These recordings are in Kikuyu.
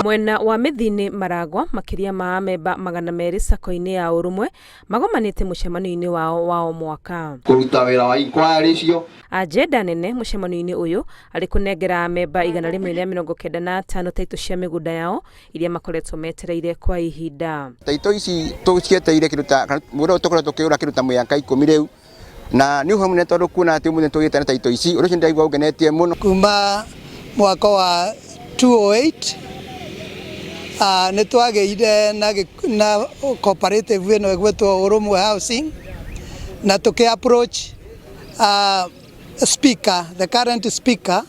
Mwena wa Mĩthiinĩ Maragwa, makĩria ma amemba 200 sacco-inĩ ya Ũrũmwe magomanĩte mũcemanio-inĩ wao wa o mwaka. Kũruta wĩra wa inquiry icio. Agenda nene mũcemanio-inĩ ũyũ arĩ kũnengera amemba 195 taitũ cia mĩgũnda yao iria makoretwo metereire kwa ihinda. Taitũ ici tũcieteire kĩndũ ta mũgũnda ũyũ tũkoretwo tũkĩũra kĩndũ ta mĩaka 10 rĩu, na nĩ ũhoro mũnene tondũ kuona atĩ ũmũthĩ tũgĩte na taitũ ici, ũndũ ũcio nĩndĩraigua ũngenetie mũno. Kuma mwaka wa 2008 nĩ twagĩire na cooperative ĩno ĩgwĩtwo Ũrũmwe Housing, na tũkĩ approach speaker, the current speaker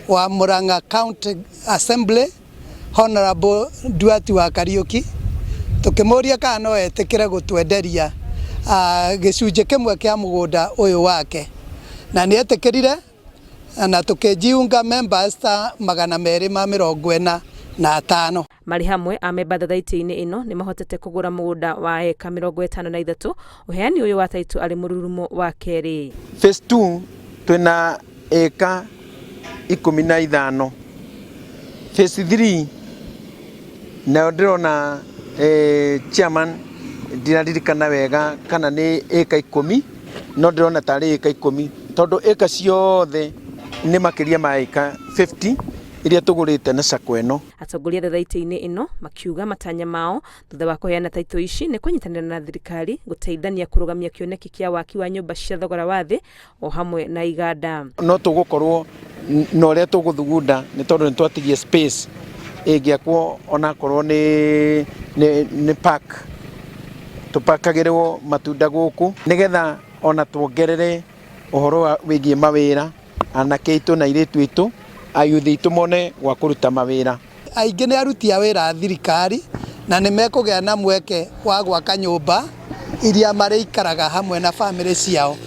wa Murang'a County Assembly, Honorable Nduati wa Kariuki, tukĩmũria kana no etĩkĩre gũtwenderia gĩcunjĩ kĩmwe kĩa mũgũnda ũyũ wake, na nĩ etĩkĩrire, na tũkĩjiunga members ta 245. Marĩ hamwe amemba thathaitĩ-inĩ ĩno nĩ mahotete kũgũra mũgũnda wa eka 53. Ũheani ũyũ wa taitũ arĩ mũrurumo wa kerĩ. Phase 2 twĩna eka 15. Phase 3 nayo ndĩrona chairman, ndiraririkana wega kana nĩ eka 10, no ndĩrona tarĩ eka 10, tondũ eka ciothe nĩ makĩria ma eka 50 iria tũgũrĩte na sacco ĩno. Atongoria thathaitĩ-inĩ ĩno makiuga matanya mao thutha wa kũheana taitũ ici nĩ kũnyitanĩra na thirikari gũteithania kũrũgamia kĩoneki kĩa waki wa nyũmba cia thogora wa thĩ o hamwe na iganda. No tũgũkorwo na ũrĩa tũgũthugunda, nĩ tondũ nĩ twatigia space ĩngĩakwo, onakorwo nĩ park, tũpakagĩrwo matunda gũkũ, nĩgetha ona tuongerere ũhoro wa wĩgiĩ mawĩra, anake aitũ na airĩtu aitũ, ayuthi aitũ mone gwa kũruta mawĩra. Aingĩ nĩ aruti a wĩra a thirikari, na nĩ mekũgĩa na mweke wa gwaka nyũmba iria marĩikaraga hamwe na bamĩrĩ ciao.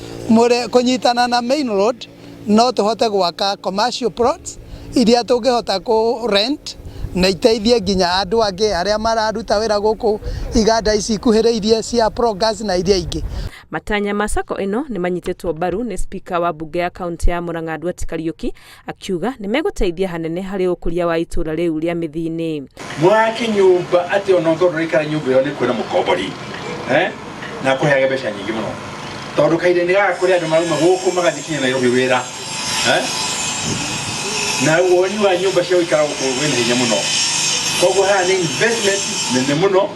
Kũnyitana na Main Road no tũhote gwaka commercial plots iria tũngĩhota kũ rent na iteithie nginya andũ angĩ arĩa mararuta wĩra gũkũ iganda ici ikuhĩrĩirie cia Progas na iria ingĩ. Matanya ma sacco ĩno nĩ manyitĩtwo mbaru nĩ speaker wa mbunge ya kaunti ya Murang'a, Nduati Kariuki, akiuga nĩ megũteithia hanene harĩ ũkũria wa itũũra rĩu rĩa Mĩthiinĩ. Mwake nyũmba atĩ ona ũngĩkorwo ndũraikara nyũmba ĩyo, nĩ kwĩna mũkombori na akũheage mbeca nyingĩ mũno, tondũ kahinda-inĩ gaka kũrĩ andũ marauma gũkũ magathiĩ kinya Nairobi wĩra, na woni wa nyũmba cia gũikara gũkũ wĩna hinya mũno. Koguo haha nĩ investment nene mũno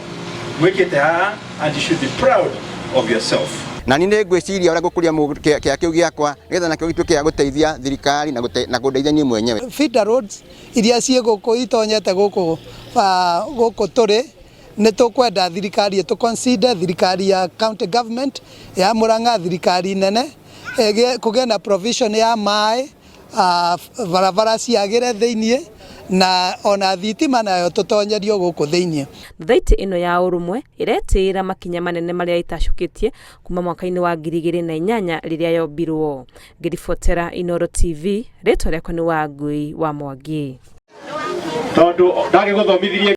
mwĩkĩte haha, and you should be proud of yourself. Na niĩ nĩ ngwĩciria ũrĩa ngũkũria kĩa kĩu gĩakwa, nĩgetha nakĩo gĩtuĩke gĩa gũteithia thirikari na kũndeithia niĩ mwenyewe. Feeder roads iria ciĩ gũkũ itonyete gũkũ tũrĩ, nĩ tũkwenda thirikari ĩtũ consider, thirikari ya county government ya Murang'a, thirikari nene, kũgĩe na provision ya maĩ, barabara ciagĩre thĩiniĩ, na ona thitima nayo tũtonyerio gũkũ thĩiniĩ. Thathaitĩ ĩno ya Ũrũmwe ĩretĩĩra makinya manene marĩa ĩtacũkĩtie kuma mwaka-inĩ wa 2008 rĩrĩa yombirwo. Ngĩribotera Inooro TV, rĩtwa rĩakwa nĩ Wangui wa Mwangi. Tondũ ndagĩgũthomithirie.